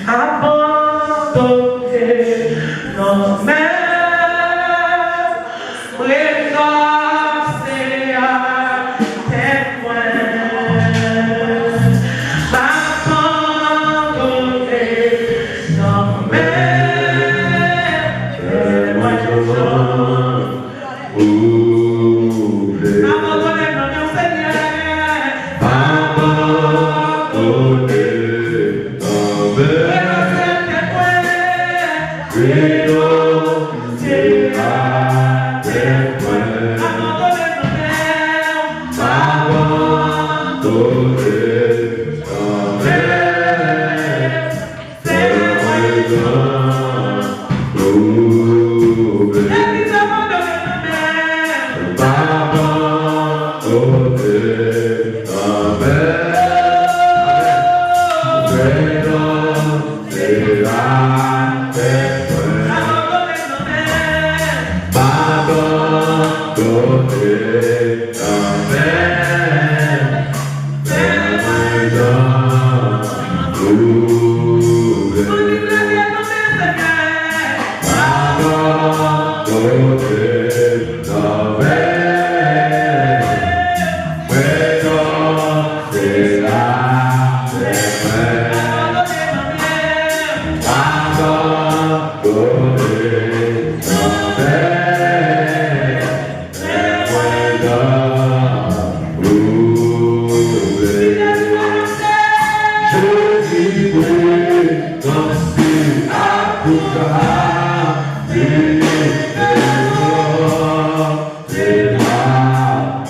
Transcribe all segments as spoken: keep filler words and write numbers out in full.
Abandone nan men m, retrase atè mwen. Abandone nan men m, fè mwen jan ou vle. Abandone nan men w, Senyè. Abandone nan men w. Renonse atè mwen. Renonse atè mwen. Abandone nan men w. Abandone nan men w. Fè mwen jan ou vle. Legliz abandone nan men w. Abandone nan men w. Renonse atè mwen. Abandone nan men w. Abandone nan men w. Fè mwen jan ou vle. Abandone nan men w, Senyè. Abandone nan men w. Renonse atè mwen. Abandone nan men w. Abandone nan men w. Fè mwen jan ou vle. Jezi, renonse a tout sa, vini fè volonte pa m.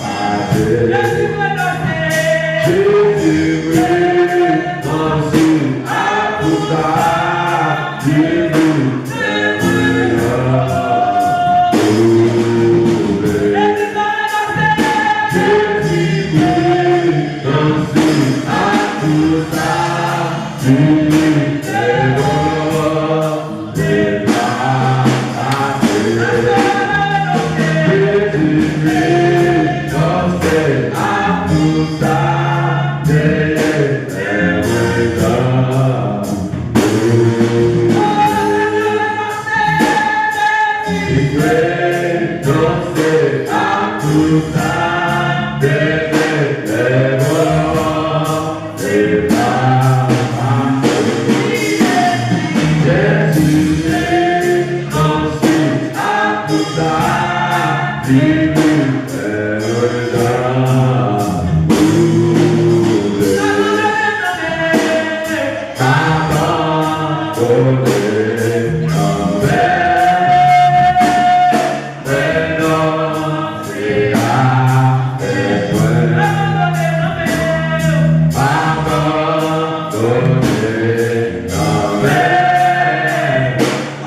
Jezi, renonse a tout sa, vini fè mwen jan ou vle. Jezi, renonse a tout sa, vini fè volonte pa m. Jezi, renonse a tout sa, Senyè, fè mwen jan ou vle. Renonse a tout sa, Senyè, fè volonte pa m. Jezi, renonse a tout sa, vini fè mwen jan ou vle. Abandone nan men w. Renonse atè mwen. Abandone nan men w.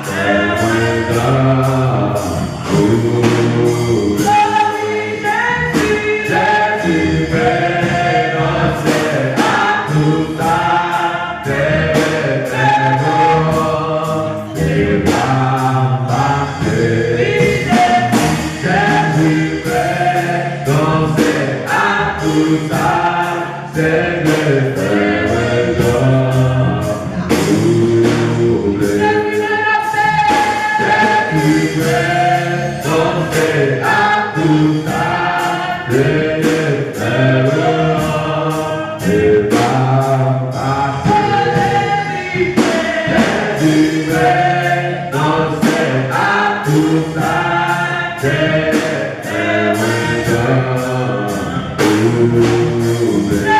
Fè mwen jan ou vle. Jezi, renonse a tout sa, Senyè, fè volonte pa m pase. Jezi, renonse a tout sa, Senyè, fè mwen jan ou vle. Jezi, renonse a tout sa, Senyè, fè volonte pa m pase. Jezi, renonse a tout sa, Senyè, fè mwen jan ou vle.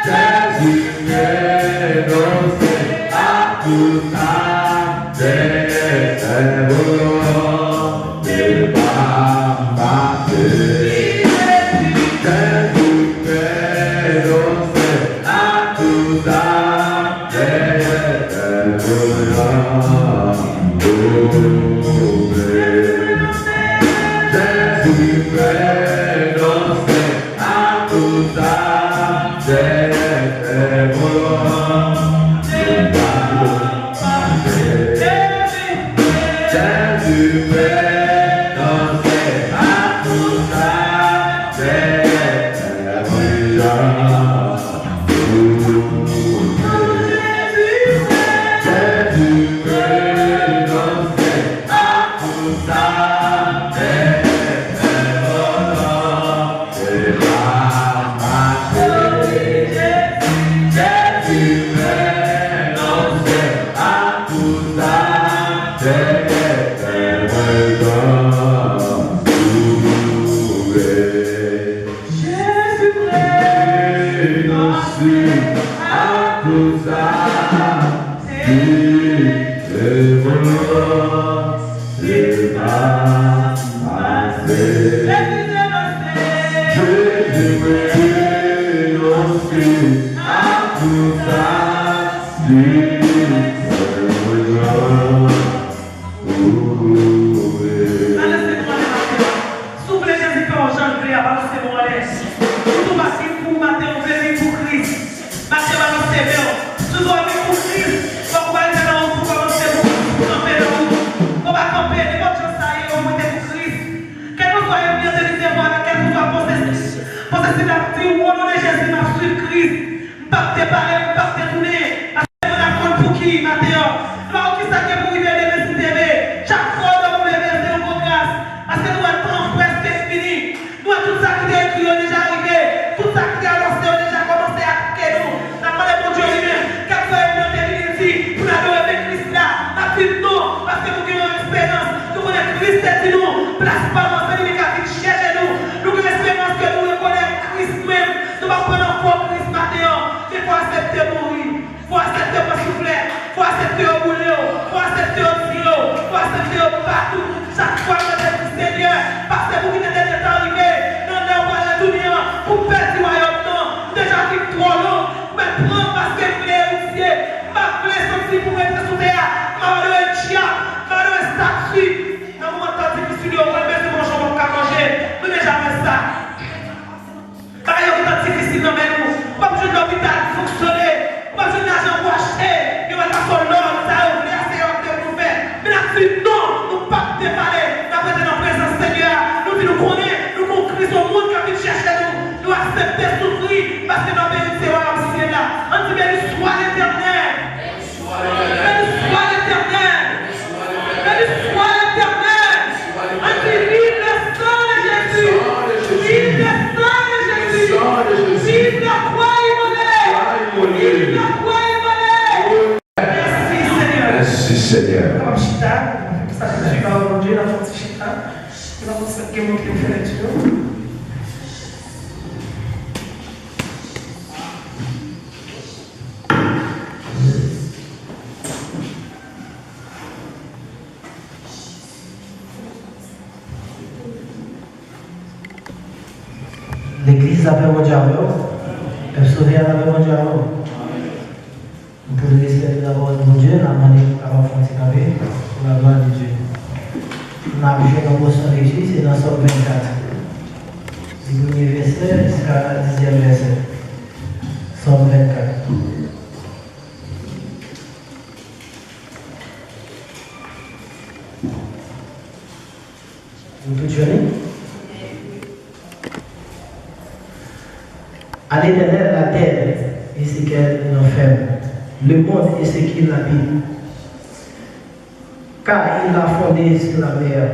Jezi, renonse a tout sa, Senyè, fè volonte pa m pase. Jezi, renonse a tout sa, Senyè, fè mwen jan ou vle. Jezi, renonse a tout sa, Senyè, fè volonte pa m pase. Jezi, renonse a tout sa, Senyè, fè mwen jan ou vle. Renonse a tout sa ki te vle pase. Jezi, mwen renonse a tout sa ki te vle. Balanse nou anlè maten an. Si w vle Jezi fè w jan l vle a, balanse nou anlè. Ou tou pa gen pou w maten, ou vle vin pou Kris. Maten an, balanse men w. Si w vle vin pou Kris, fòk ou pa rete nan wout, ou kòmanse pou Kris, pou kanpe nan wout. Fò w pa kanpe, nenpòt jan sa ye, ou rete pou Kris. Kèlkeswa enmi an te vin devwa avèk, kèlkeswa posesif, posesif la ap di, o non de Jezi, m ap swiv Kris. M p ap depale, m p ap detounen. Mwen ap konn pou ki maten an. Nou pa wè kisa k gen pou rive demen si Dye vle. Chak fwa w dòmi w leve, se yon gwo gras. Paske nou wè tan an prèske fini. Nou wè tout sa ki te ekri yo deja rive. Tout sa ki te anonse yo deja kòmanse atake nou. N ap mande Bondye li menm, kèlkeswa yo te vini di pou n adore men Kris la, n ap di non, paske nou gen yon esperans. Nou konnen Kris te di nou, plas pa m an, se li menm k ap vin chèche nou. Nou gen esperans ke nou rekonèt Kris nou menm. Nou p ap pran nan fo Kris maten an. Men fò w aksepte mouri. Fò w aksepte pran souflèt. Fò w aksepte yo boule w. Fò w aksepte yo tire w. Fò w aksepte yo bat ou. Chak fwa m tande di, Senyè, pase pou kite dènye tan rive. Nan lè w pral retounen an, pou pèdi wayòm nan. M deja viv twò long. Mwen pran paske m vle eritye. M pa vle soti pou rete sou tè a. M ap adore dyab. M ap adore estati. Nan moman tan difisil yo, mwen bezwen manje, mwen p ka manje. Nou deja wè sa. Bagay yo gentan difisil nan men nou. Ou p ap jwenn lopital pou fonksyone. Ou p ap jwenn lajan pou achte. Yo mèt ap fè w lòd. Sa yo vle a, se yo k te pou fè. Men n ap di non, nou p ap depale. N ap rete nan prezans Senyè a. Nou di nou konnen, nou gon Kris, yon moun k ap vin chèche nou. Nou aksepte soufri, paske n ap eritye wayòm syèl la. Ann di, Béni soit l'Éternel. Béni soit l'Éternel. Béni soit l'Éternel. Ann di, Vive le sang de Jésus. Vive le sang de Jésus. Vive la croix immolée. Vive la croix immolée. Mèsi, Senyè. Mèsi, Senyè. N ap chita. Sa se pawòl Bondye, n ap fè yon ti chita. N ap fè yon ti fè lèti yo. Legliz, lapè Bondye avè w. Pèp sove a, lapè Bondye avè w. Nou pote respè de la pawòl de Bondye, n ap mande pou kapab fè yon ti kanpe pou la glwa de Dye. N ap jwenn yon pòsyon lekti, se nan Sòm vennkat. Di premye vèsè jiska dizyèm vèsè. Sòm vennkat. Nou tout jwenn li? À l'Éternel la terre et ce qu'elle renferme, le monde et ce qu'il habite. Car il l'a fondé sur la mer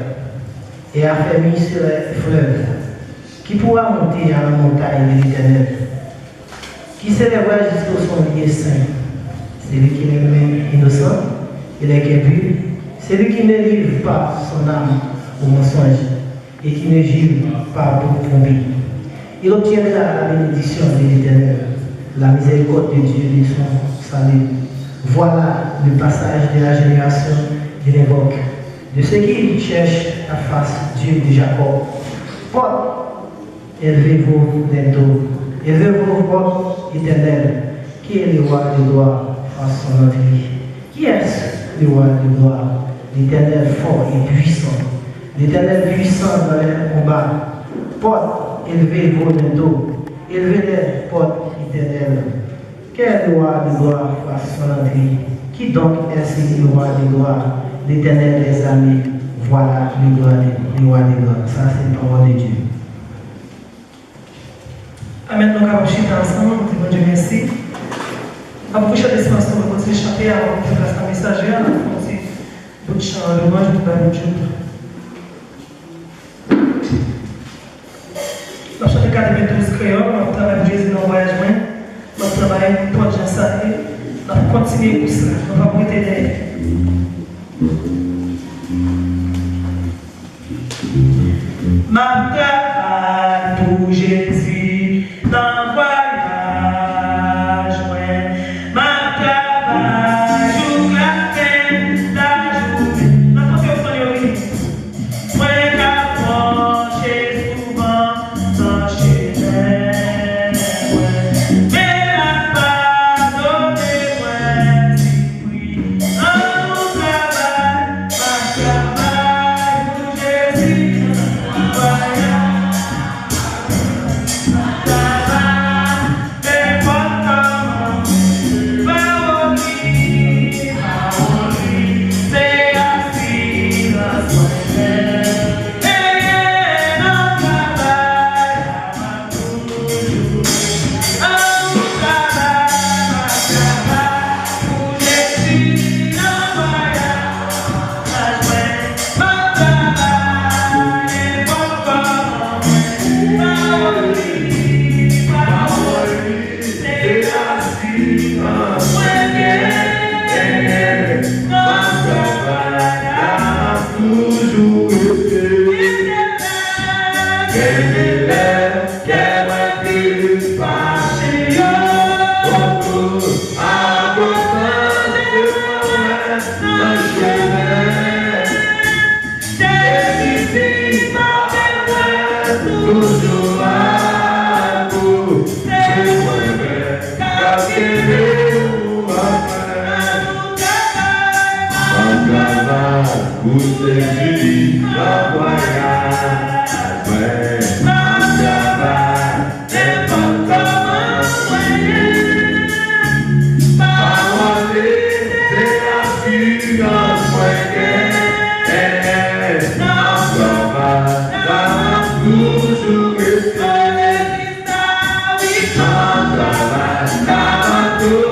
et affermi sur les fleuves. Qui pourra monter à la montagne de l'Éternel? Qui s'élèvera jusqu'à son lieu saint? Celui qui ne met inocences et les cœurs purs, celui qui ne livre pas son âme au mensonge et qui ne jure pas pour tromper. Il obtiendra la bénédiction de l'Éternel, la miséricorde de Dieu de son salut. Voilà le passage de la génération qui l'invoque, de ceux qui cherchent la face Dieu de Jacob. Porte, élevez-vous bientôt, élevez vos voix éternelles, qui est le roi de gloire face son entrée. Qui est le roi de gloire? L'Éternel fort et puissant, l'Éternel puissant dans les combats. Porte, élevez vos linteaux, élevez les portes éternelles. Quel roi de gloire face son entrée? Qui donc est ce roi de gloire? L'Éternel des armées, voilà le roi de, le roi de gloire. Sa se pawòl de Dye. Amèn. Nou kapab chita ansanm, nou di Bondye mèsi. N ap bouche lespas nou pou kontinye chante, avan nou fè plas a mesajè a, n ap fè yon ti bout chan lwanj pou bay Bondye. N ap chante katrevendouz kreyòl, n ap travay pou Jezi nan vwayaj mwen, n ap travay nenpòt jan sa ye, n ap kontinye kous la, nou p ap rete dèyè. M ap travay pou Jezi nan vwayaj. Mwen gen, m ap travay, m ap toujou rete. Gen de lè, kè mwen plis pase yo. Akonpanye mwen nan chemen. Jezi di, pa pè, mwen toujou la pou se mwen menm k ap kenbe ou anfèm. M ap travay pou sèvi nan vwayaj mwen. M ap travay nenpòt kòman mwen ye. Pawòl li se asirans mwen gen. M ap travay, m ap toujou rete. M ap travay, m ap toujou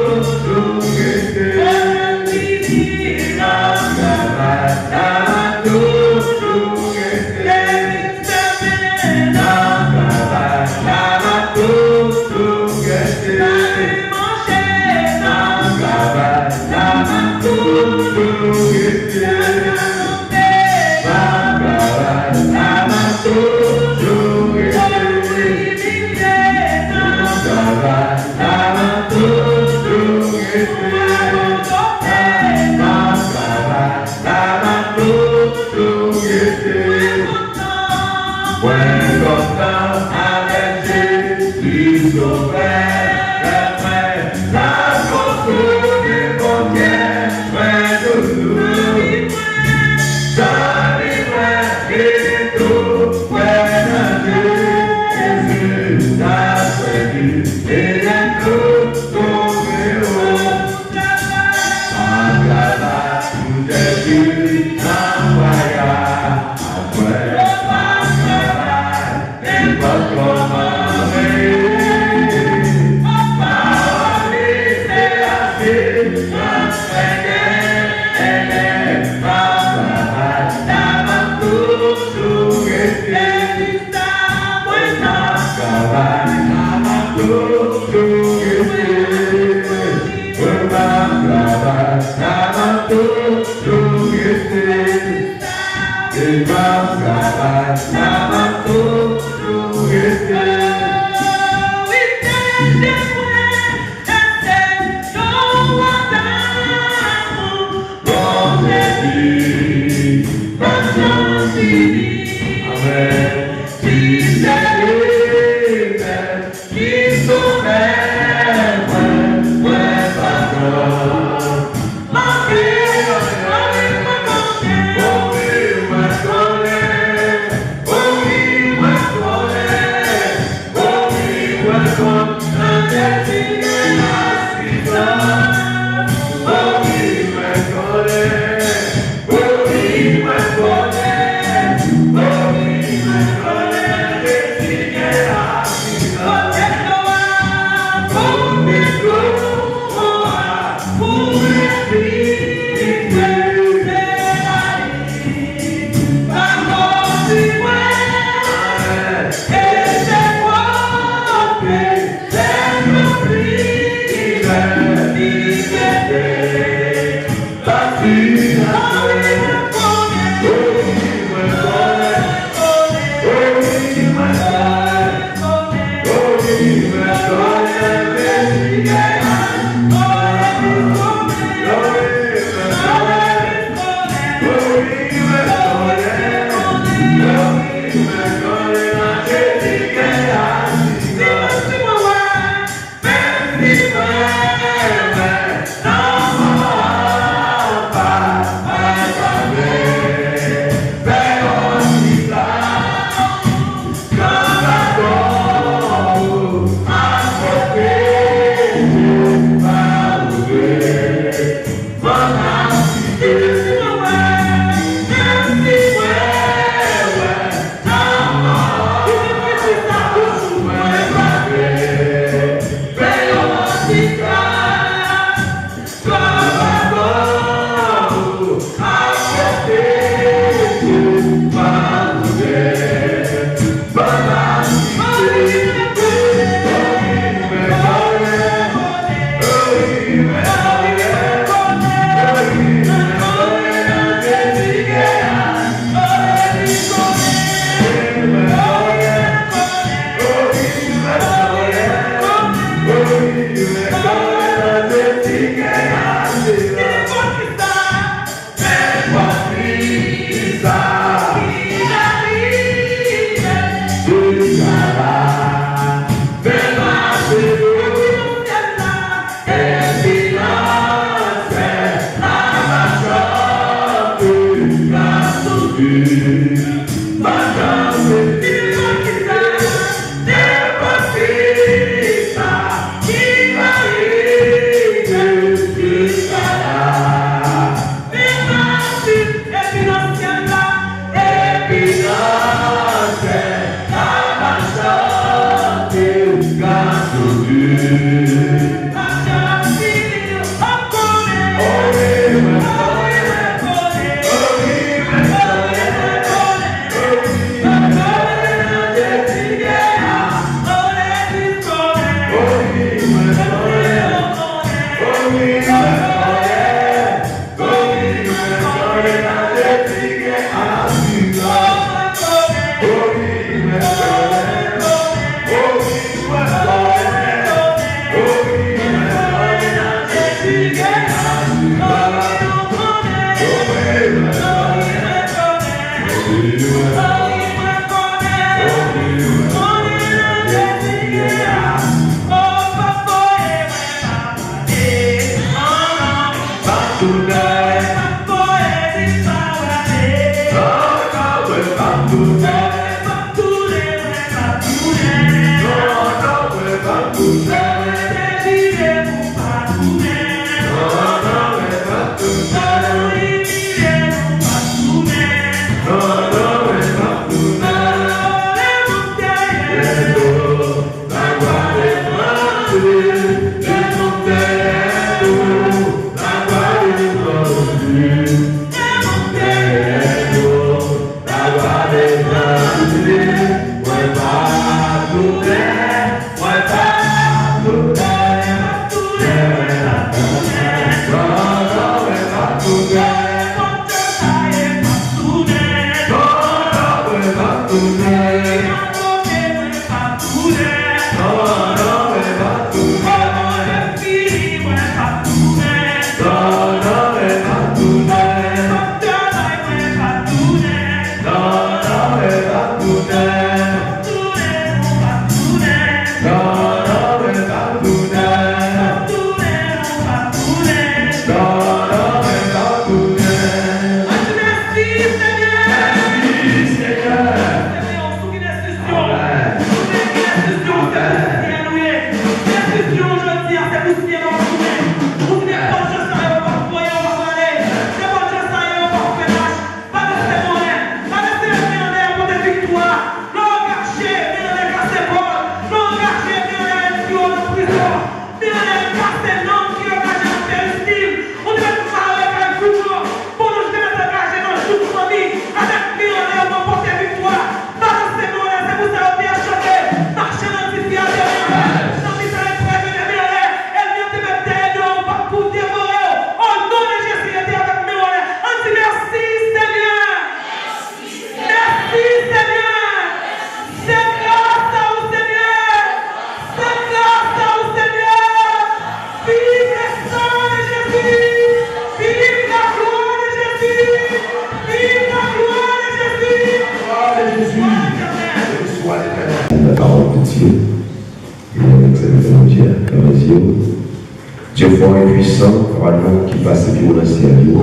Dye fò e pwisan, Papa nou ki pase pi wo nan syèl yo,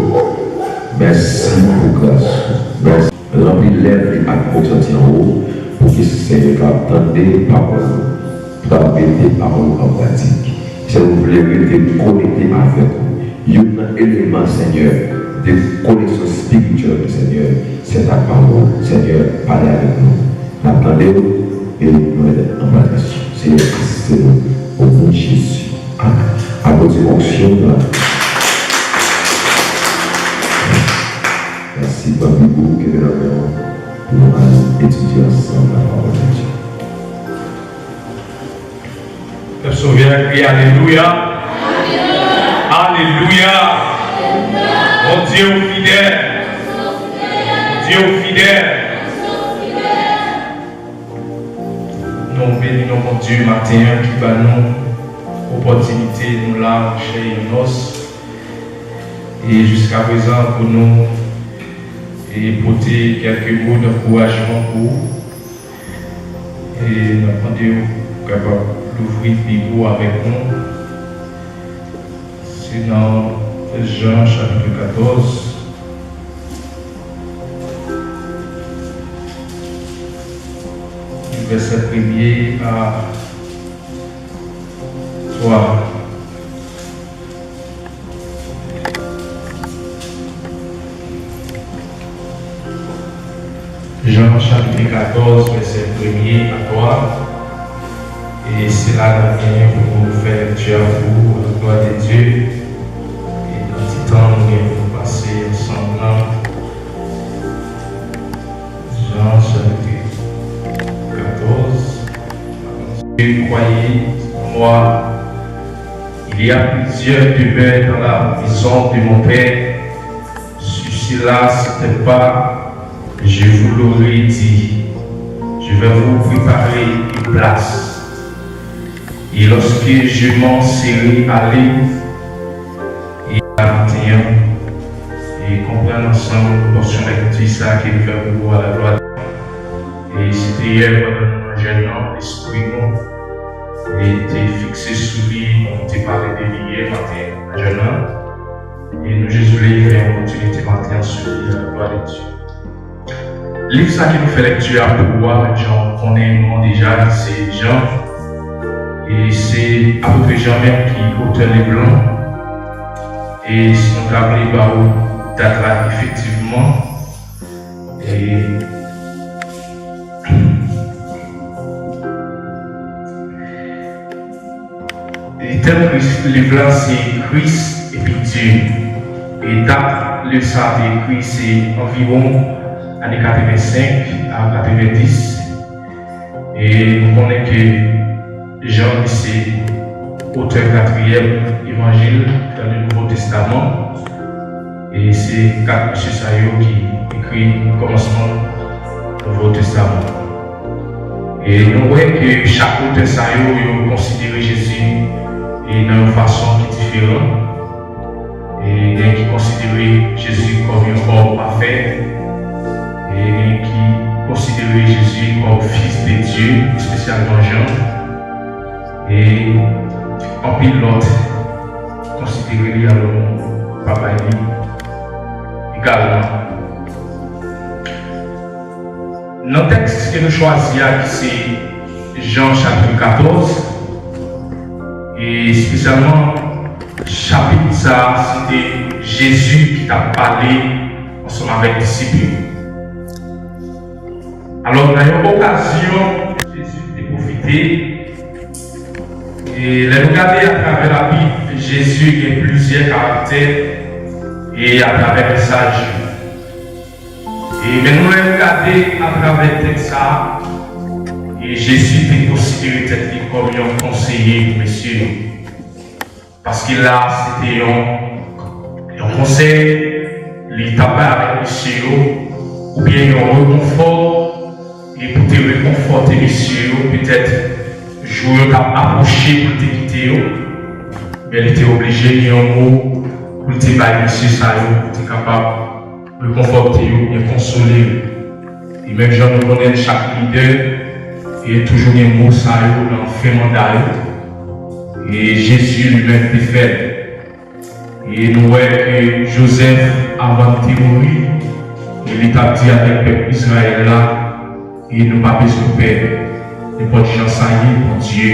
mèsi pou gras ou. Mèsi. Ranpli lèv li ak bon santi anwo, pou ke Senyè ka tande pawòl ou, pou ka mete pawòl ou an pratik. Senyè, nou vle rete konekte avèk ou. Youn nan eleman, Senyè, de koneksyon espirityèl nou, Senyè, se ta pawòl. Senyè, pale avèk nou. N ap tande w e nou mete an pratik. Senyè, asiste nou. O non de Jezi. Amen. Aplodi onksyon la. Mèsi, Bondye, pou kenbe nan men w pou nou al etidye ansanm la pawòl de Dye. Pèp Sovè a kriye alelouya! Alelouya! Bondye ou fidèl! Bondye ou fidèl! Nou beni non Bondye maten an ki ba nou opòtinite nou la, monchè Yonos. E jiska prezan pou nou, e pote kèlke mo dankourajman pou ou. E n ap mande w pou w kapab louvri Bib ou avèk nou. Se nan Jan chapit katòz, vèsè premye a twa. Jan chapit katòz, vèsè premye a twa. E se la n ap genyen pou nou fè lekti a pou la glwa de Dye. E nan ti tan nou gen pou nou pase ansanm nan. Jan chapit katòz. Croyez-moi, il y a plusieurs demeures dans la maison de mon Père. Si cela n'était pas, je vous l'aurais dit. Je vais vous préparer une place. Et lorsque je m'en serai allé, e maten an, e konprann ansanm pòsyon lekti sa a ke l fè pou nou a la glwa. E se te yè pandan nou nan jèn nan, lespri nou, e te fikse sou li, nou te pale de li yè maten nan jèn nan. E nou jis vle fè yon kontinite maten an sou li a la glwa de Dye. Liv sa ke nou fè lekti a pou ou a, menm jan ou konnen non deja, se Jan. E se apotre Jan menm ki otè liv lan. E si nou ta vle ba ou dat la efektivman, e E tèm Kris, liv la se Kris epi Dye. E dat liv sa te ekri se anviwon ane katrevensenk a katrevendis. E nou konnen ke Jan li se otè katriyèm evanjil dan le Nouvo Testaman. E se kat mesye sa yo ki ekri kòmansman Nouvo Testaman. E nou wè ke chak otè sa yo, yo konsidere Jezi e nan yon fason ki diferan. E gen ki konsidere Jezi kòm yon òm pafè. E gen ki konsidere Jezi kòm Fis de Dye, espesyalman Jan. E anpil lòt konsidere li alò papa li egalman. Nan tèks ke nou chwazi a, ki se Jan chapit katòz, e espesyalman chapit sa a, se te Jezi ki t ap pale ansanm avèk disip yo. Alò, nan yon okazyon, Jezi te pwofite, e lè nou gade atravè Labib, Jezi gen plizyè karaktè e atravè mesaj yo. E men nou lè nou gade atravè tèks sa a, e Jezi te konsidere tèt li kòm yon konseye pou mesye yo. Paske la, se te yon, yon konsèy li t ap bay avèk mesye yo, oubyen yon rekonfò, e pou te rekonfòte mesye yo, petèt, jou yo t ap apwoche pou l te kite yo, men li te oblije gen yon mo pou l te bay mesye sa yo, pou te kapab rekonfòte yo, oubyen konsole yo. E menm jan nou konnen chak lidè, e toujou gen mo sa yo nan fen manda yo. E Jezi li menm te fè l. E nou wè ke Jozèf, avan l te mouri, e li t ap di avèk pèp Izrayèl la, e nou pa bezwen pè, nenpòt jan sa ye, Bondye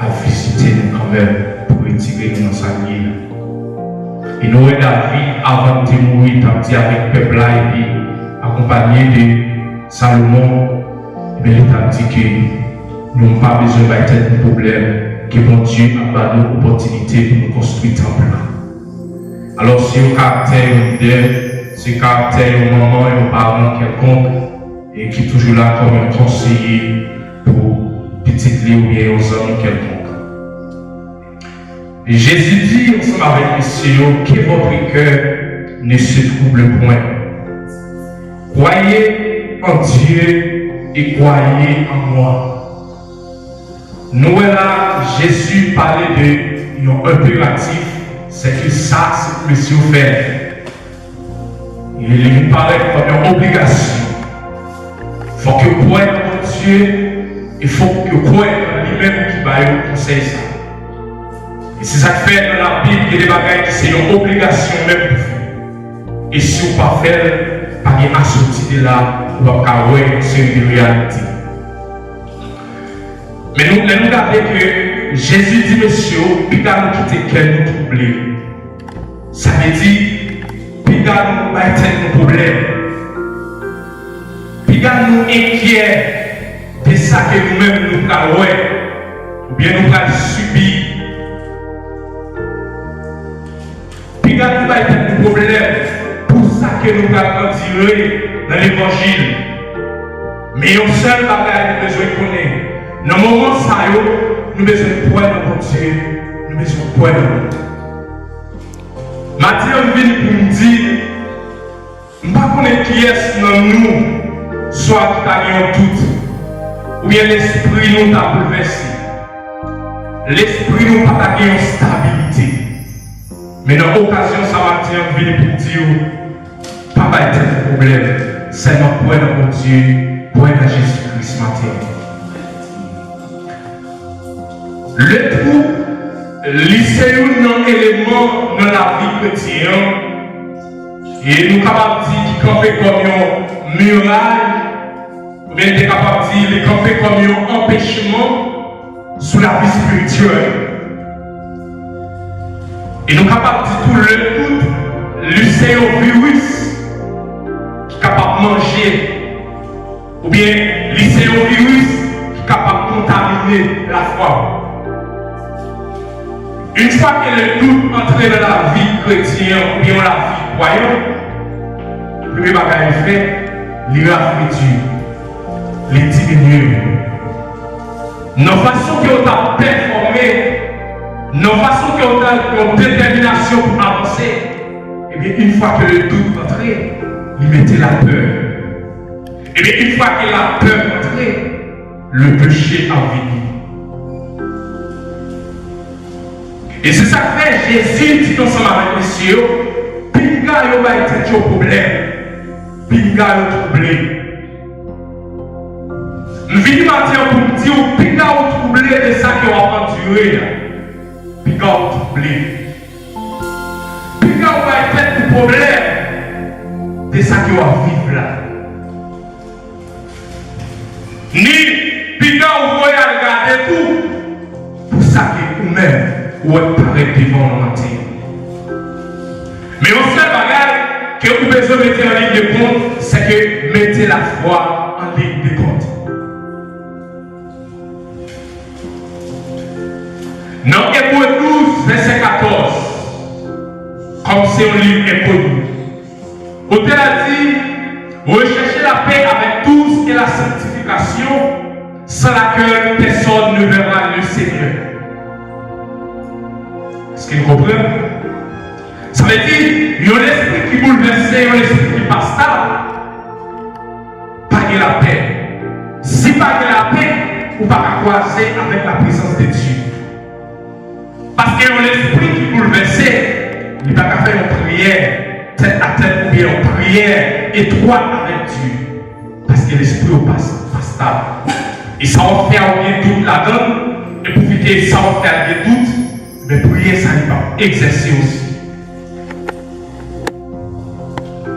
ap vizite nou kanmenm pou retire nou nan sa n ye a. E nou wè David, avan l te mouri, t ap di avèk pèp la, epi akonpanye de Salomon, ebyen, li t ap di ke nou pa bezwen bay tèt nou pwoblèm, ke Bondye ap ba nou opòtinite pou nou konstwi tanp la. Alò, se yon karaktè yon lidè, se karaktè yon manman, yon paran kèlkonk, e ki toujou la kòm yon konseye pou pitit li oubyen yon zanmi kèlkonk. Jezi di ansanm avèk mesye yo, que votre cœur ne se trouble point. Croyez en Dieu et croyez en moi. Nou wè la, Jezi pale de yon enperatif, se ke sa, se pou mesye yo fè. E li vin parèt kòm yon obligasyon. Fòk yo kwè nan Bondye, e fòk yo kwè nan li menm ki ba yo konsèy sa. E se sa k fè nan Labib, gen de bagay ki se yon obligasyon menm pou fè. E si w pa fè l, pa gen asoti de la, ou p ap ka wè yon seri de reyalite. Men nou, lè nou gade ke Jezi di mesye yo, piga nou kite kè nou twouble. Sa vle di, piga nou bay tèt nou pwoblèm. Piga nou enkyè de sa ke nou menm nou pral wè, oubyen nou pral sibi. Piga nou bay tèt nou pwoblèm pou sa ke nou pral andire nan levanjil. Men yon sèl bagay nou bezwen konnen, nan moman sa yo, nou bezwen kwè nan Bondye, nou bezwen kwè nan Bondye. Maten an, m vini pou m di, m pa konnen kiyès nan nou, swa ki ta gen yon dout, oubyen lespri nou ta boulvèse, lespri nou pa ta gen yon stabilite. Men nan okazyon sa maten an, m vini pou m di w, pa bay tèt ou pwoblèm, sèlman kwè nan Bondye, kwè nan Jezi Kris maten an. Le twou, li se youn nan eleman nan lavi kretyen an, e nou kapab di ki kanpe kòm yon miray, oubyen n te kapab di li kanpe kòm yon anpechman sou lavi espirityèl. E nou kapab di tou, le dout, li se yon viris ki kapab manje, oubyen li se yon viris ki kapab kontamine lafwa w. Yon fwa ke le dout antre nan lavi kretyen an oubyen yon lavi kwayan, premye bagay li fè, li rafredi, li diminye. Nan fason ke w t ap pèfòme, nan fason ke w t ap gen yon detèminasyon pou avanse, ebyen, yon fwa ke le dout antre, li mete lapè. Ebyen, yon fwa ke lapè antre, le peche a vini. E se sa k fè Jezi di ansanm avèk mesye yo, pinga yo bay tèt yo pwoblèm, pinga yo twouble. M vini maten an pou m di w, pinga w twouble de sa ke w ap andire a. Pinga w twouble. Pinga w bay tèt ou pwoblèm de sa ke w ap viv la. Ni pinga w voye al gade tou pou sa ke ou menm ou wè k parèt devan w nan maten an. Men yon sèl bagay ke ou bezwen mete an liy de kont, se ke mete lafwa an liy de kont. Nan Ebre douz, vèsè katòz, kòm se yon liv enkoni, otè a di, recherchez la paix avec tous et la sanctification, sans laquelle personne ne verra le Seigneur. Èske n konprann? Sa vle di, yon lespri ki boulvèse, yon lespri ki pa stab, pa gen lapè. Si pa gen lapè, ou pa ka kwaze avèk laprezans de Dye. Paske yon lespri ki boulvèse, li pa ka fè yon priyè tèt a tèt oubyen yon priyè etwat avèk Dye. Paske lespri w pa, pa stab. E sa w ap fè a, ou gen dout ladan l, e pwofite E sa w ap fè a gen dout, men priyè sa li p ap egzèse osi.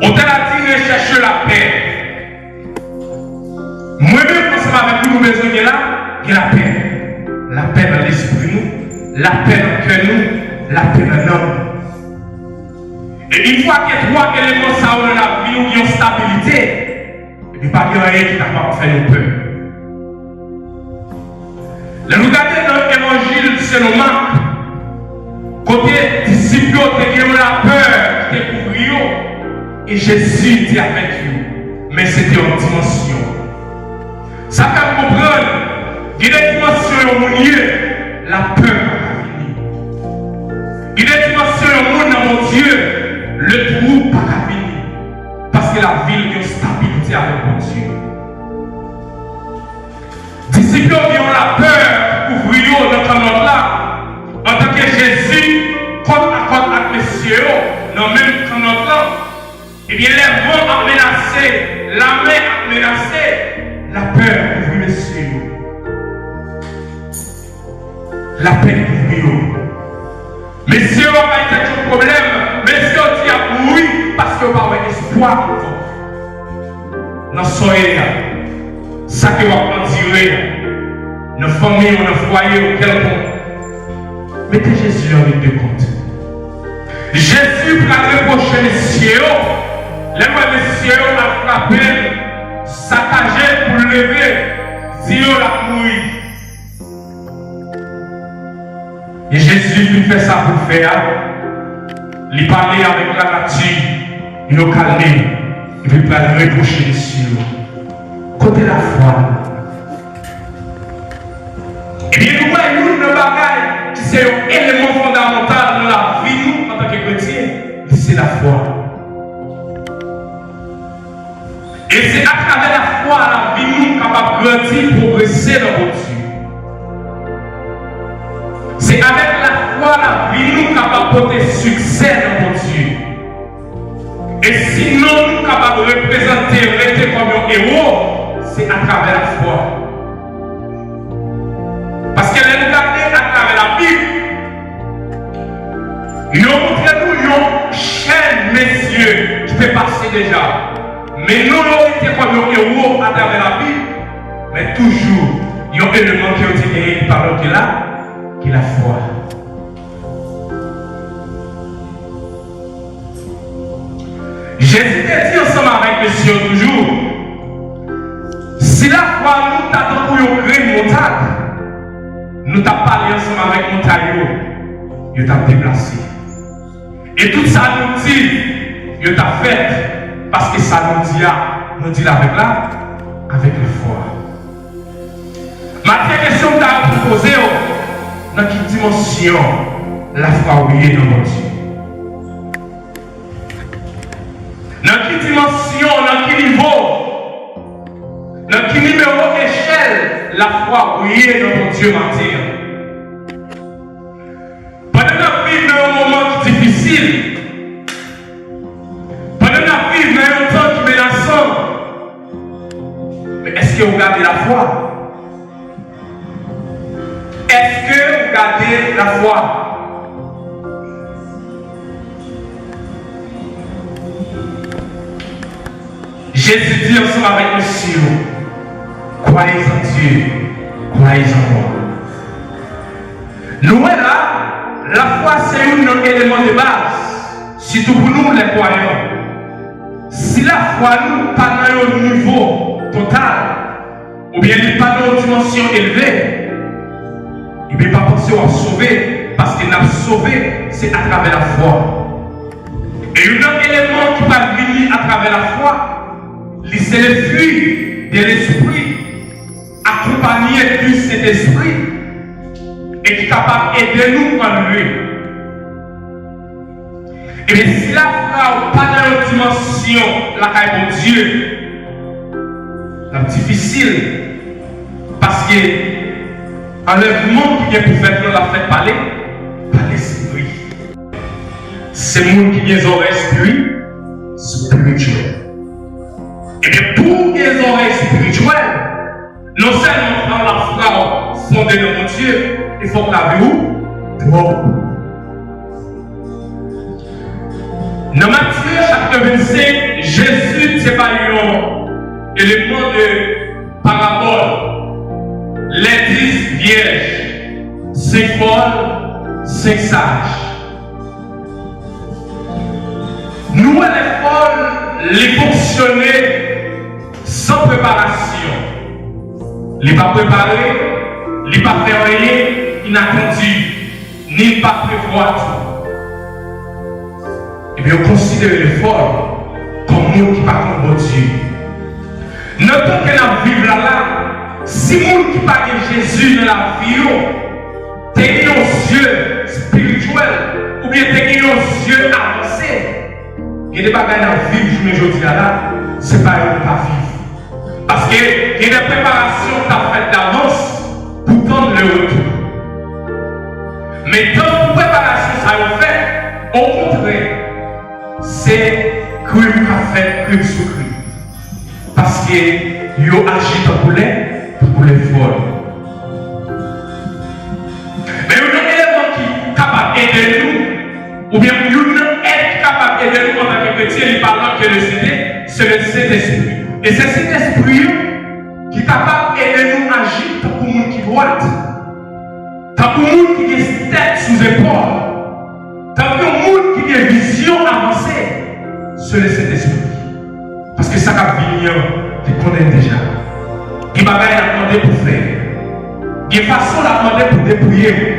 Otè la di, rechèche lapè. Mwen menm, ansanm avèk ou, nou bezwen gen la, gen lapè. Lapè nan lespri nou, lapè nan kè nou, lapè nan nanm nou. E yon fwa gen twa eleman sa yo nan lavi nou, gen yon stabilite. Epi pa gen anyen ki kapab fè nou pè. Lè nou gade nan Evanjil selon Mak, kote disip yo te gen yon lapè ki te kouvri yo, e Jezi te avèk yo, men se te yon dimansyon. Sa fè m konprann, gen de dimansyon yon moun ye, lapè pa ka vini. Gen de dimansyon yon moun nan Bondye, le twou pa ka vini. Paske lavi l gen yon stabilite avèk Bondye. Disip yo gen yon lapè ki kouvri yo nan kannòt la. Antanke Jezi kòt a kòt ak mesye yo nan menm kannòt la, ebyen, lè van ap menase, lamè ap menase, lapè kouvri mesye yo. Lapè kouvri yo. Mesye yo ap bay tèt yo pwoblèm. Mesye yo di y ap mouri paske yo pa wè espwa ankò. Nan sa w ye a, sa ke w ap andire a, nan fanmi w, nan fwaye w, kèlkonk, mete Jezi an lit de kont. Jezi pral repwoche mesye yo. Lè l wè mesye yo ap frape l, sakaje l pou l leve, di yo l ap mouri. E Jezi fin fè sa pou l fè a, li pale avèk lanati, yo kalme, epi l pral repwoche mesye yo. Kote lafwa nou? Ebyen, nou wè youn nan bagay ki se yon eleman fondamantal nan lavi nou antanke kretyen, li se lafwa. E se atravè lafwa lavi nou kapab grandi, pwogrese nan Bondye. Se avèk lafwa lavi nou kapab pote siksè nan Bondye. E si non nou kapab reprezante, rete kòm yon ewo, se atravè lafwa. Paske lè nou gade atravè Labib, yo montre nou yon chèn mesye ki te pase deja. Men non yo rete kòm yon ewo atravè Labib, men toujou yon eleman ke yo te genyen ki pa lòt ke la, ki lafwa. Jezi te di ansanm avèk mesye yo toujou, si lafwa nou ta tankou yon grenn moutad, nou t ap pale ansanm avèk montay yo, yo t ap deplase. E tout sa nou di, yo t ap fèt, paske sa nou di a, nou di l avèk la, avèk lafwa. Matye, kesyon m ta poze w, nan ki dimansyon lafwa w ye nan Bondye? Nan ki dimansyon, nan ki nivo, nan ki nimewo echèl lafwa w ye nan Bondye maten an? Pandan n ap viv nan yon moman ki difisil, pandan n ap viv nan yon tan ki menasan, men èske w gade lafwa? Èske w gade lafwa? Jezi di ansanm avèk mesye yo, croyez en Dieu, croyez en moi. Nou wè la, lafwa se youn nan eleman de baz, sitou pou nou, lè kwayan. Si lafwa nou pa nan yon nivo total, oubyen li pa nan yon dimansyon elve, ebyen, pa panse w ap sove, paske n ap sove, se atravè lafwa. E youn nan eleman ki pral vini atravè lafwa, li se le fruit de l'esprit, akonpanye di Sentespri, e ki kapab ede nou anleve. Ebyen, si lafwa w pa nan yon dimansyon lakay Bondye, l ap difisil, paske anlèvman ki gen pou fèt lan, l ap fèt pa le, pa lespri. Se moun ki gen zòrèy espiri-, espirityèl. Ebyen, pou w gen zòrèy espirityèl, non sèlman fò lafwa w fonde nan Bondye, e fòk lavi w pwòp. Nan Matye chapit vennsenk, Jezi te bay yon eleman de parabòl, les dix vierges, senk fòl, senk saj. Nou wè lè fòl, li fonksyone san preparasyon. Li pa prepare, li pa fè anyen inatandi, ni l pa prevwa tou. Ebyen, yo konsidere lè fòl kòm moun ki pa konn Bondye. Nan tan ke n ap viv la la, si moun ki pa gen Jezi nan lavi yo te gen yon zye espirityèl, oubyen te gen yon zye avanse, gen de bagay n ap viv jounen jodi a la, se pa yo n pa viv. Paske gen de preparasyon k ap fèt davans pou tann le retou. Men tan pou preparasyon sa yo fèt, okontrè, se krim k ap fèt, krim sou krim. Paske yo aji tankou lè, tankou lè fòl. Men youn nan eleman ki kapab ede nou, oubyen youn nan èd ki kapab ede nou antanke kretyen, li pa lòt ke le Sentespri. Se le Sentespri. E se Sentespri an ki kapab ede nou aji tankou moun ki dwat, tankou moun ki gen tèt sou zepòl, tankou moun ki gen vizyon avanse. Se le Sentespri. Paske sa k ap vini an, li konnen l deja. Gen bagay l ap mande pou fè. Gen fason l ap mande pou depouye w.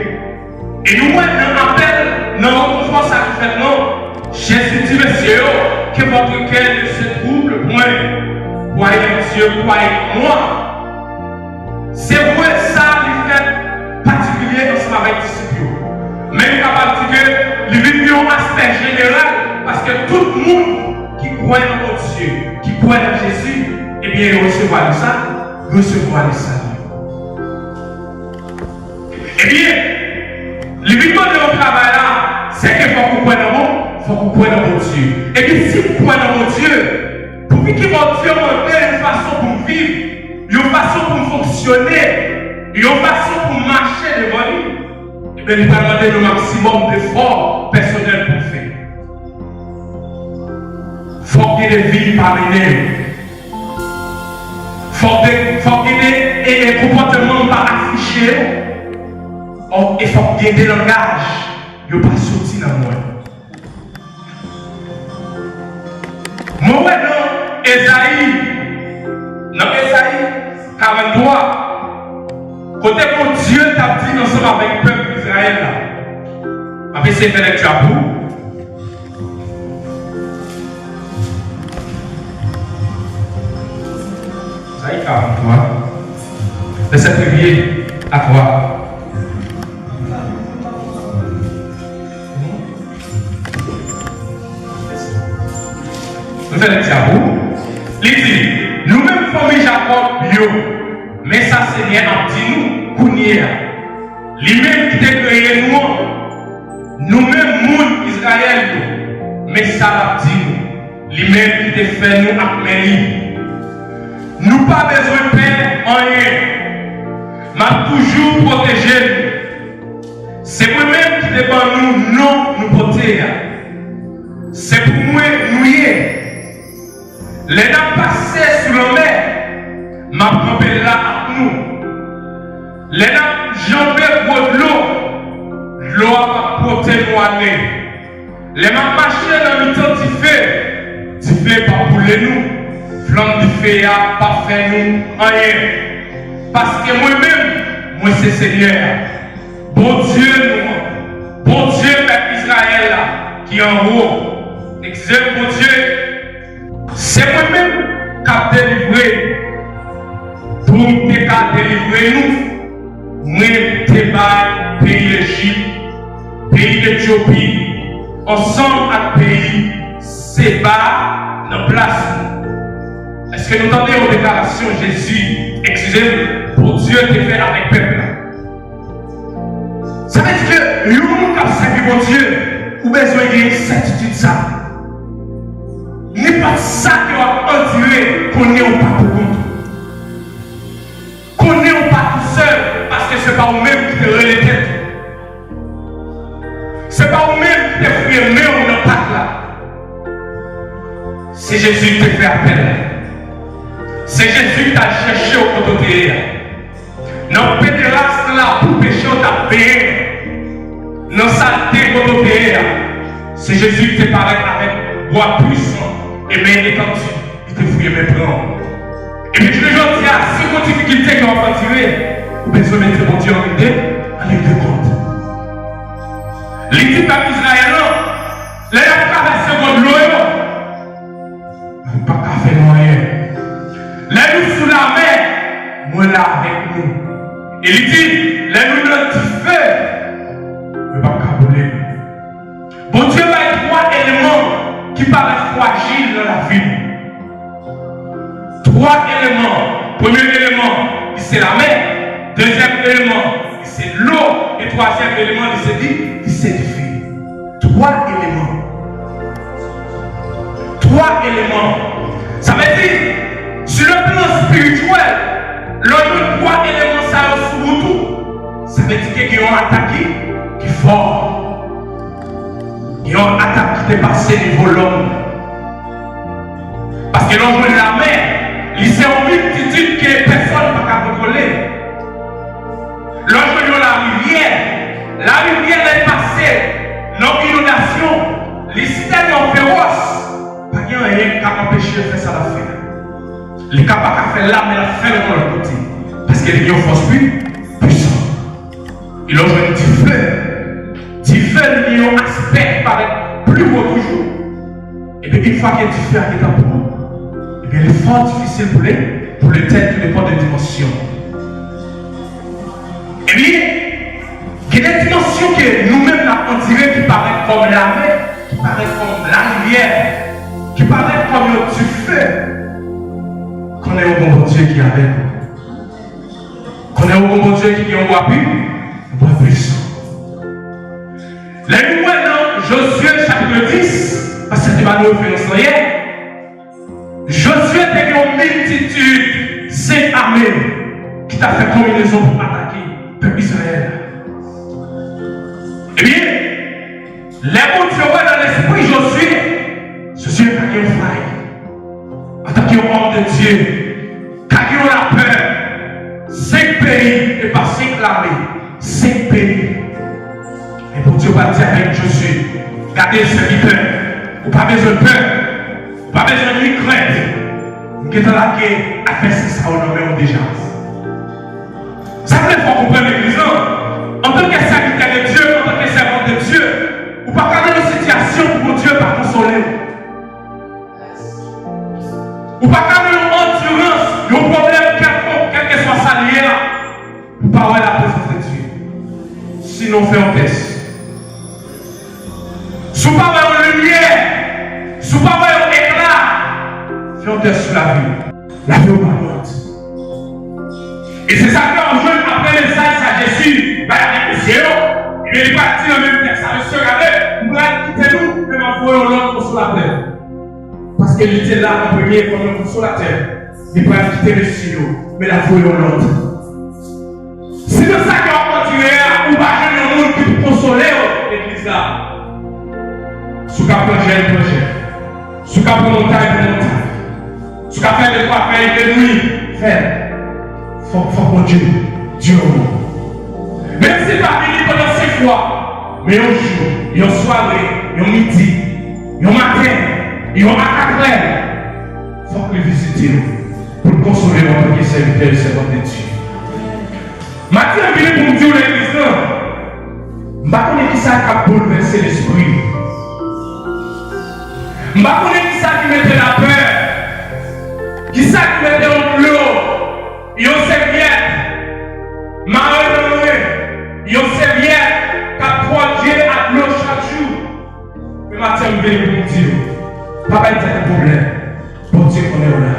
E nou wè nan apèl, nan rekonfòs sa ki fèt lan, Jezi di mesye yo, que votre cœur ne se trouble point, croyez en Dieu, croyez en moi. Se vre sa, li fèt patikilye ansanm avèk disip yo. Men nou kapab di ke li vin gen yon aspè jeneral, paske tout moun ki kwè nan Bondye, ki kwè nan Jezi, ebyen, yo resevwa li sa, resevwa li sa. Ebyen, li vin mande yon travay la, se ke fòk ou kwè nan Bon-, fòk ou kwè nan Bondye. Ebyen, si m kwè nan Bondye, poukisa Bondye mande yon fason pou m viv, yon fason pou m fonksyone, yon fason pou m mache devan li? Ebyen, li pral mande yon maksimòm defò pèsonèl pou m fè. Fòk gen de vi pa mennen yo. Fòk de, fòk gen de, e, e, konpòtman m pa afiche yo. Ò, e fòk gen de langaj yo pa soti nan mwen. Mwen wè nan Ezayi, nan Ezayi karant twa, kote Bondye t ap di ansanm avèk pèp Izrayèl la. M ap eseye fè lèkti a pou ou. Ezayi karant twa, vèsè premye a twa. Nou fè lèkti a pou ou. Li di, nou menm fanmi Jakòb yo, men sa Senyè ap di nou kounye a. Li menm ki te kreye nou an, nou menm moun Izrayèl yo, men sa l ap di nou, li menm ki te fè nou ak men li. Nou pa bezwen pè anyen. M ap toujou pwoteje nou. Se mwen menm ki te ban nou non nou pote a. Se pou mwen nou ye. Lè n ap pase sou lanmè, m ap kanpe la ak nou. Lè n ap janbe gwo dlo, dlo a p ap pote nou ale. Lè m ap mache nan mitan dife, dife p ap boule nou, flanm dife a p ap fè nou anyen. Paske mwen menm, mwen se Senyè a, Bondye nou an, Bondye pèp Izrayèl la ki anwo. Eskize m, Bondye, se mwen menm k ap delivre. Pou m te ka delivre nou, mwen te bay peyi Lejip, peyi Etyopi, ansanm ak peyi Seba nan plas nou. Èske nou tande yon deklarasyon Jezi, eskize m, Bondye te fè avèk pèp la? Sa vle di ke yon moun k ap sèvi Bondye, ou bezwen gen sètitid sa. Nenpòt sa ke w ap andire, konnen ou pa pou kont ou. Konnen ou pa tousèl, paske se pa ou menm ki te rele tèt Se pa ou menm ki te foure men w nan pak la. Se Jezi ki te fè apèl la. Se Jezi ki t al chèche w kote w te ye a. Nan pederas, nan labou peche w t ap benyen, nan salte kote w te ye a, se Jezi ki te parèt avèk bra pwisan e men etandi, li te foure men pran w. Epi jounen jodi a, si w gon difikilte ke w ap andire, ou bezwen mete Bondye an ride, an liy de kont. Li di pèp Izrayèl lan, lè y ap travèse gwo dlo yo, nou p ap ka fè nou anyen. Lè nou sou lamè, mwen la avèk nou. E li di, lè nou nan dife, yo p ap ka boule nou. Bondye bay twa eleman ki parèt frajil nan lavi nou. Twa eleman. Premye eleman, li se lamè. Dezyèm eleman, li se dlo. E twazyèm eleman, li se di, li se dife. Twa eleman. Twa eleman. Sa vle di, sou le plan espirityèl, lè w jwenn twa eleman sa yo sou wout ou, sa vle di ke gen yon atak ki, ki fò. Gen yon atak ki depase nivo lòm. Paske lè w jwenn lamè, li se yon miltitid ke pèsòn pa ka kontwole. Lè w jwenn yon larivyè, larivyè lè l pase nan yon inondasyon, li tèlman fewòs, pa gen anyen k ap anpeche l fè sa l ap fè a. Li ka pa ka fè l la, men l ap fè l yon lòt kote. Paske li gen yon fòs pli pwisan. E lè w jwenn dife, dife li gen yon aspè ki parèt pli wo toujou. Epi, yon fwa ke dife a gentan pran, ebyen, li fò difisil pou li, pou li etèn, tou depann de dimansyon. Ebyen, gen de dimansyon ke nou menm n ap andire ki parèt kòm lamè, ki parèt kòm larivyè, ki parèt kòm yon dife. Konnen yon bon Bondye ki avèk nou. Konnen yon bon Bondye ki gen yon bwa pi, yon bwa pwisan. Lè nou wè nan Jozye chapit dis, paske se te ba nou referans lan yè, Jozye te gen yon miltitid, senk ame ki t ap fè konbinezon pou atake pèp Izrayèl la. Ebyen, lè Bondye wè nan lespri Jozye, Jozye pa gen yon fay. Antanke yon òm de Dye, ka gen yon lapè, senk peyi, e pa senk lame, senk peyi. Men Bondye pral di avèk Jozye, gade sèvitè, ou pa bezwen pè, ou pa bezwen ni krent, m gentan lage advèsè sa yo nan men w deja. Sa vle fè w konprann legliz lan, antanke sèvitè de Dye, antanke sèvant de Dye, ou pa ka nan yon sitiyasyon pou Bondye pa konsole w. Ou pa ka nan yon andirans, yon pwoblèm kèlkonk, kèlkeswa sa l ye a, pou pa wè laprezans de Dye. Sinon, fè yon tès. Si w pa wè yon limyè, si w pa wè yon ekla, fè yon tès sou lavi w. Lavi w pa wont. E se sa ke w ap jwenn apre mesaj sa Jezi bay avèk mesye yo. Ebyen, li pral di nan menm tèks sa, mesye, gade, m pral kite nou, men m ap voye yon lòt konsolatè. Paske li te la an premye kòm yon konsolatè. Li pral kite mesye yo, men l ap voye yon lòt. Si nan sa ke w ap andire a, ou pa jwenn yon moun ki pou konsole w, legliz la. Si w ka pran jèn, pran jèn. Si w ka pran montay, pran montay. Si w ka fè de twa fèy de nwi, fè l. Fòk, fòk Bondye di yon mo. Menm si l pa vini pandan senk fwa, men yon jou, yon sware, yon midi, yon maten, yon a katrè, fòk li vizite w pou l konsole w antanke sèvitè e sèvant de Dye. Maten an vini pou m di w legliz lan, m pa konnen kisa k ap boulvèse lespri w. M pa konnen kisa ki mete lapè, kisa ki mete yon dlo, yon sèvyèt, mare nan mwen, yon sèvyèt k ap twòdye ak dlo chak jou. Men maten an m vini pou m di w, pa bay tèt ou pwoblèm. Bondye konnen w la.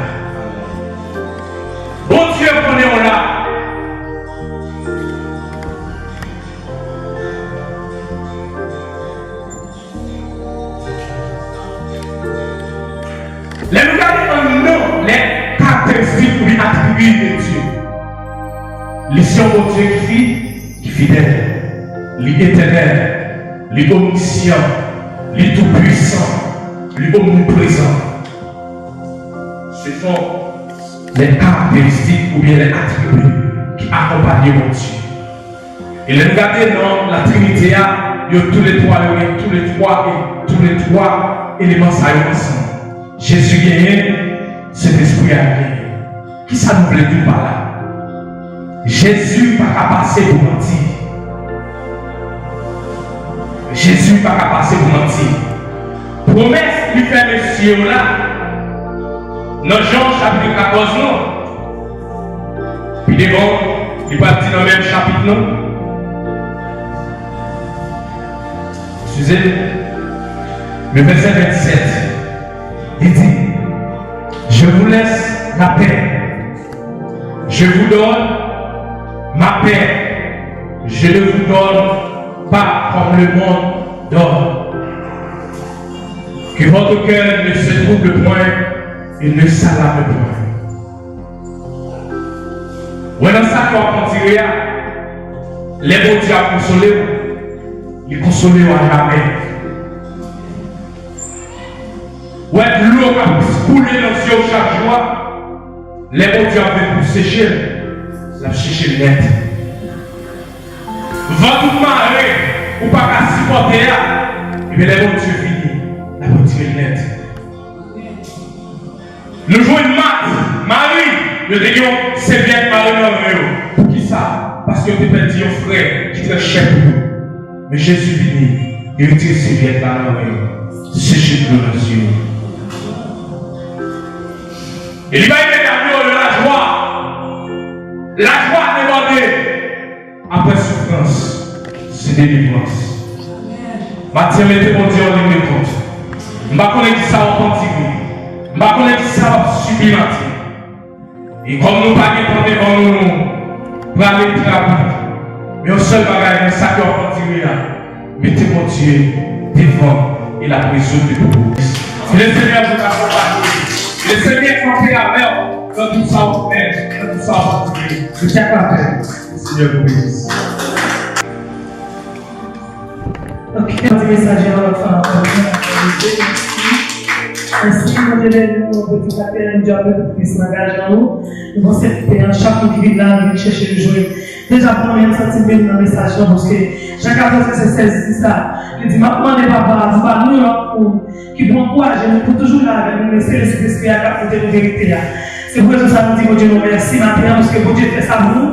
Bondye konnen w la. Lè nou gade anndan lè karakteristik oubyen atribi de Dye, li se yon Bondye ki fi, ki fidèl, li etènèl. Li omnisyan, li toupwisan, li omniprezan. Se son lè karakteristik oubyen lè atribi ki akonpanye Bondye. E lè n gade nan Latrinite a, yo toulètwa, yo gen toulètwa e toulètwa eleman sa yo ansanm. Jezi genyen, Sentespri a genyen. Kisa nou vle di pa la? Jezi pa ka pase pou manti. Jezi pa ka pase pou manti. Pwomès li fè mesye yo la, nan Jan chapit katòz lan, pi devan, li pral di nan menm chapit lan. Eskize m. Men vèsè vennsèt, li di, Je vous laisse la paix. Je vous donne ma paix. Je ne vous donne pas comme le monde donne. Que votre cœur ne se trouble point et ne s'alarme point. Wè nan sa ke w ap andire a, lè Bondye ap konsole w, li konsole w ajamè. Wè dlo k ap koule nan zye w chak jou a, lè Bondye ap vin pou seche l, l ap seche l nèt. Van tout mare ou pa ka sipòte a, ebyen lè Bondye vini, l ap retire l nèt. Nou jwenn Mat, Mari, yo te gen yon sèvyèt mare nan men yo. Poukisa? Paske yo te pèdi yon frè ki trè chè pou yo. Men Jezi vini, li retire sèvyèt la nan men yo, seche dlo nan zye yo. E li bay medam yo lajwa. Lajwa debòde. Apre soufrans, se delivrans. Matye, mete Bondye an liy de kont. M pa konnen kisa w ap andire. M pa konnen kisa w ap sibi, Matye. E kòm nou pa gen tan devan nou, nou prale pi rapid. Men yon sèl bagay, nan sa ke w ap andire a, mete Bondye devan e l ap rezoud li pou ou. Que le Seigneur vous accompagne. Que le Seigneur campe avec vous dans tout ça vous faites, dans tout ça vous faites. Que Dieu t'appelle. Le Seigneur vous bénisse. Ok, nou di mesaj la yon lòt fwa ankò. Mèsi. Mèsi, Bondye beni nou, nou peti patè, nou di apre pou plis langaj nan nou. Nou panse ke chak moun ki vin la, nou vin chèche nou jwenn. Deja, premye m santi m beni nan mesaj la, paske Jan katòz vèsè sèz di sa. Li di, "M ap mande Papa a, di pa nou yon lòt moun ki pou ankouraje nou, pou toujou la avèk nou, men se Lesprensèy a k ap montre nou verite a." Se pou rezon sa nou di Bondye nou mèsi maten an, paske Bondye fè sa pou nou.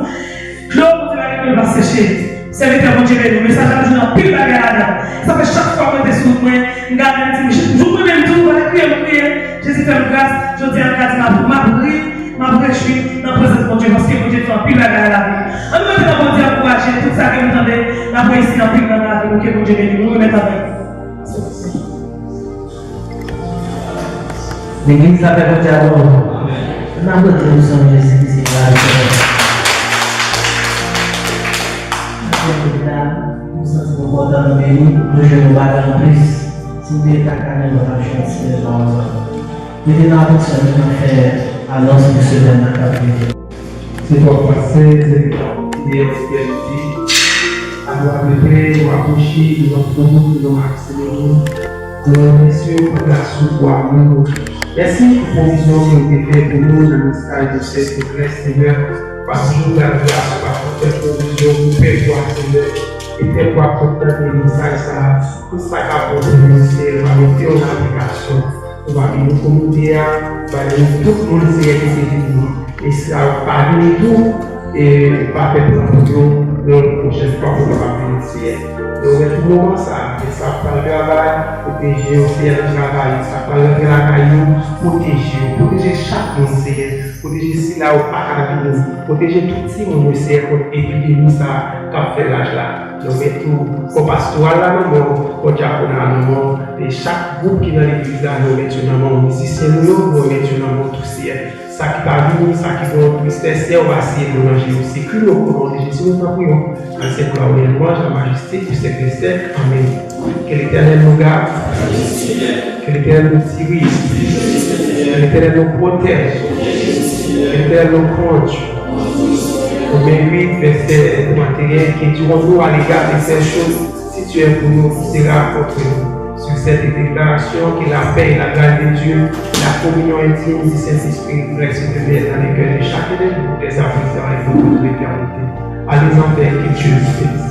Dlo Bondye pa gen pou l pa seche. Sèvitè Bondye beni w. Mesaj la toujou gen anpil bagay ladan. Sa fè chak fwa mwen te sou wout mwen, m gade m di, "Jou mwen menm tou, pa te kriye m kriye." Jezi fè m gras. Jodi a m ka di m ap, m ap ri, m ap rejwi nan prezans Bondye, paske Bondye fè anpil bagay nan lavi m. Ann nou mete nan Bondye ankouraje tout sa ke nou tande, n ap reyisi anpil nan lavi nou, ke Bondye beni nou. Nou remèt avèk nou. Legliz, lapè Bondye avè w. N ap rete nou sou Jezi ki se lavi nou. N ap rete la, nou santi nou kontan, nou beni, nou jwenn yon bagay anplis. Si nou te ka gade, nou t ap jwenn ti lè pa w. Mete nan atansyon nou nan fè anons pou semèn nan k ap vini. Se pou w ap pase, se pou w ap kite yon etènite. Adwa de pe, w ap bouchi, yon pou, yon mak. Senyè nou, nou remèsye w pou gras ou, pou amou w. Mèsi pou pwovizyon ke w te fè pou nou nan mesaj de Sè Sekrè, Senyè. W ap toujou bay gras, w ap fè pwovizyon pou pèp ou a, Senyè. E pèp ou ap kontan tande mesaj sa a. Tout sa k ap monte nou, Senyè, nou va mete yo nan aplikasyon. Nou va beni kominote a, nou va beni tout moun, Senyè, ki se vini. Esklav pa vini tou, e pa pèp lan pou yo, yon pwochèn fwa pou yo pa vini, Senyè. Nou remèt pou moman sa a, men sa k pral travay, pwoteje yo, Senyè, nan travay yo, sa k pral rantre lakay yo, pwoteje yo, pwoteje chak moun, Senyè, pwoteje sila yo pa ka vini, pwoteje tout timoun yo, Senyè, kont epidemi sa a k ap fè raj la. Nou met tou kò pastoral la nan men w, kò dyakona a nan men w, e chak gwoup ki nan legliz la, nou met yo nan men w, mizisyen nou yo, nou met yo nan men w tou, Senyè. Sa ki pa vini, sa ki gen yon tristès, Senyè, ou va siye nou nan Jezikri, nou, o non de Jezi, nou tanpri w. Nan sèk la, ou gen lwanj, la majeste, pou sèk dè sèk. Amèn. Ke Letènèl nou gade. Ke Letènèl nou dirije. Ke Letènèl nou pwoteje. Ke Letènèl nou kondui. Pwovèb uit, vèsè trannteyen, ke dirons-nous à l'égard de ces choses, si Sè, pour nous, c'est rencontrer nous sur cette déclaration que la paix et la grâce de Dieu, la communion intime du Saint-Esprit reste demeure dans les cœurs de chacun de nous, dès à présent et pour toute l'éternité. Allez en paix, que Dieu vous bénisse.